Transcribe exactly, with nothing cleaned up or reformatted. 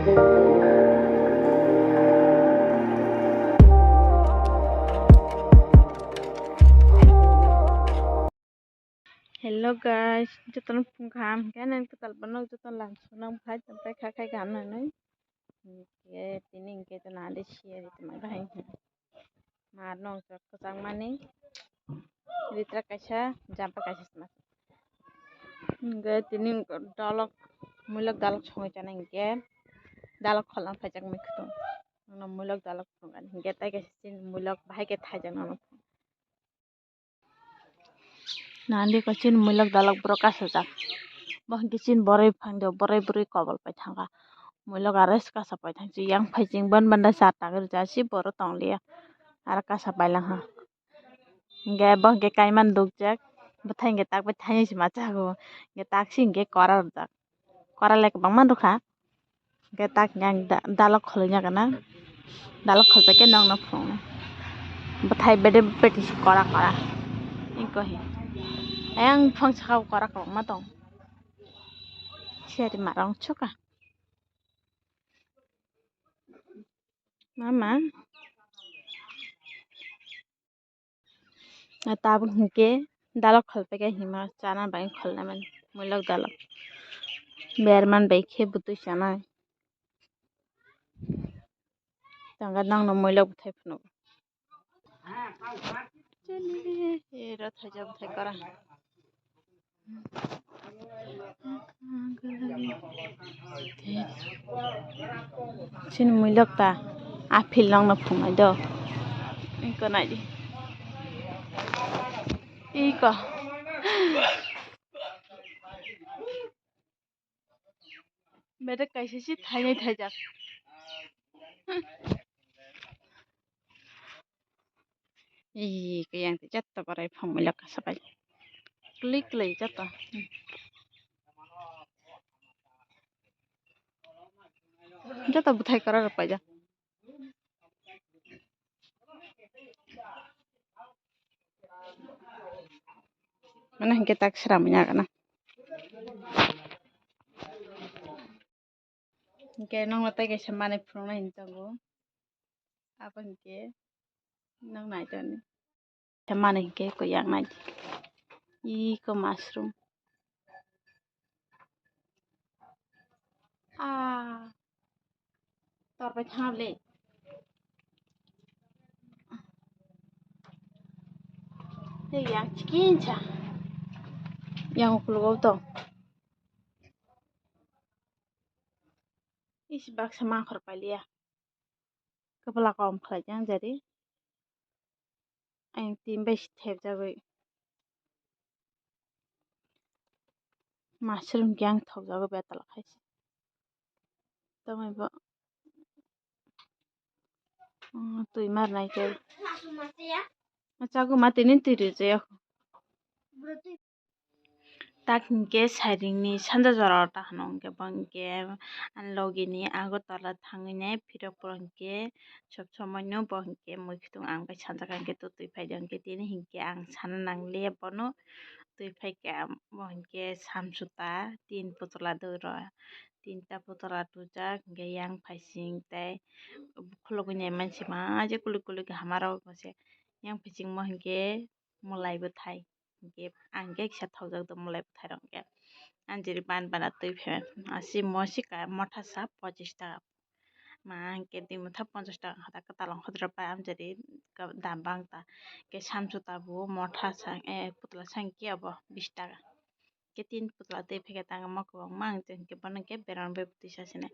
Hello guys, jotono phung kaham hwnkhe nang kwtal bono jotono lang sunang phai tongpai kha khai kaham nang nai. Hwnkhe tini hwnkhe to nadi siya ri tongma bahai hwnkhe. Mar nong chok kwchangmani ritra kaisa jampa kaisa sma. Hwnkhe tini hwnkhe dalok muilok dalok songwi chanai hwnkhe dalok kholna phaijak mui khwtwng. Nono muilok dalok phunukani hwnkhe tai kaisa chini muilok bahai khe thaijak nono. Nandi ko chini muilok dalok borok kasajak. Bo hwnkhe chini boroi phang de, boroi boroi kobol pai thangkha. Muilok aro se kasa pai thang chi yang phai ching ban banda cha tang rijak si borok tong liya. Aro kasa pai langkha. Hwnkhe bo hwnkhe kaiman dukjak. Bwthai hwnkhe tak bai thaini se ma chago. Hwnkhe tak si hwnkhe kora rwjak. Kora le kwbangma rwkha. Hwnkhe tak yang da-, dalok kholoina gana. Dalok kholpai khe nokno phunuknai. Bwthai bede beti se kora kora. Iko hi. Ayang phang sakao kora kwbangma tong. Siyari marong chuka. Mama. Tabuk hwnkhe dalok kholpai khe hima chana bai kholnai mani muilok dalok. Berman bai khe bwtwi chanai. Tangka nangno muilok bwthai phunuk. Ero thaijak bwthai kora. Chini muilok ta aphil nokno phunai do. Iko naidi. Iko. Bedek kaisa si thainai thaijak. Ih, kayang te jatto borai phang muilok kasa bai. Klik klik jatto. Jatto bwthai kora rok paijak. Mane hwnkhe tak sramwi nagana. Hwnkhe nokno tei kaisa manwi phunuknai hinwi tongo. Abo hwnkhe nok nai tongni. Khe manwi hwnkhe koi yang nai di. Iko mushroom. Ah. Tor pai thang le. Hey, yang chicken cha. Yang ukulugo to. Isi baksa mangkhor pailiya. Kwpla kom khlai jang jari. Ayang tin bai thepjagwi. Mushroom khe ang thokjago betal khai se. Tamai bo, mm, twi mar nai khe. Chago ma tini twi rwjak. Tak hinkhe sairingni sanja jora o ta hwnwi hwnkhe bo hinkhe ani logini Agartala thangwi nai phirok poro hinkhe sob somoi no bo hinkhe mui khwtwng ang bai sanjak hinkhe to twi phai di hinkhe tini hinkhe ang sana nang le bono twi phai kha bo hinkhe samsota tin putla doro tinta putla tujak hinkhe yang phaising tei khulugwi nai mansi ma je kulik kulik hamarok se yang phaising mo hinkhe mwlai bwthai. Hinkhe ang khe kisa thokjak do mwlai bwthai rok hinkhe. Ang jeri ban bana twi phaimani asi mo sika motha sa pochis taka. Ma hinkhe twi motha ponchas taka hata kwtal wng kha dra pai am jeri dam bang ta. Hinkhe samsota bo motha sa, eh, putla sa hinkhe abo bis taka. Hinkhe tin putla twi phaikhe tang ma kwbangma ang hinkhe bono hinkhe beron bai bwtwi sa sinai.